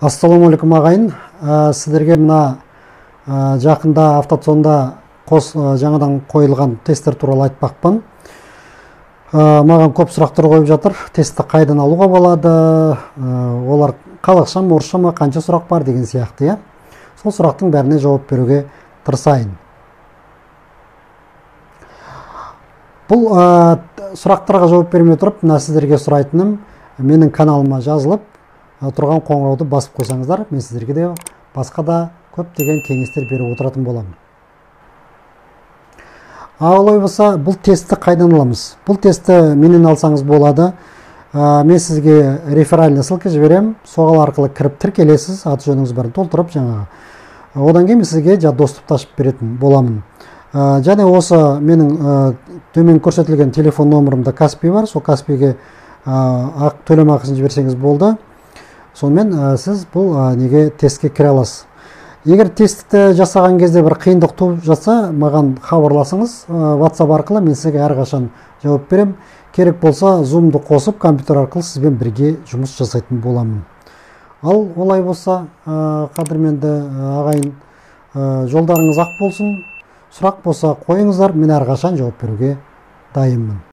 Ассалаумағалейкум, ағайын. Сіздерге мына жақында автоЦОНда жаңадан қойылған тесттер туралы айтпақпын. Маған көп сұрақтар қойып жатыр. Тестті қайдан алуға болады, олар қазақша ма, орысша ма, қанша сұрақ бар деген сияқты, иә. Сол сұрақтың бәріне жауап беруге тырысайын. Бұл сұрақтарға жауап бермей тұрып, мына сіздерге сұрайтыным, менің каналыма жазылып, тұрған қоңырауды басып қойсаңыздар, мен сіздерге де басқа да көптеген кеңестер беріп отыратын боламын. Олай болса, бұл тестті қайдан аламыз? Бұл тестті менен алсаңыз болады. Мен сізге реферальный ссылка жіберемін. Соғал арқылы кіріп тіркелесіз, аты жөніңіз бәрін толтырып жаңағы. Одан кейін мен сізге доступты ашып беретін боламын. Және осы менің төмен көрсетілген телефон номерімде Каспи бар. Сол Каспиге төлем ақысын жіберсеңіз болды. Сонымен сіз бұл неге тестке кіре аласыз. Егер тестті жасаған кезде бір қиындық туып жатса, маған хабарласыңыз, WhatsApp арқылы мен сізге әрқашан жауап беремін. Керек болса, Zoom-ды қосып, компьютер арқылы сізбен бірге жұмыс жасайтын боламын. Ал олай болса, қадірменді ағайын, жолдарыңыз ақ болсын. Сұрақ болса қойыңыздар, мен әрқашан жауап беруге дайынмын.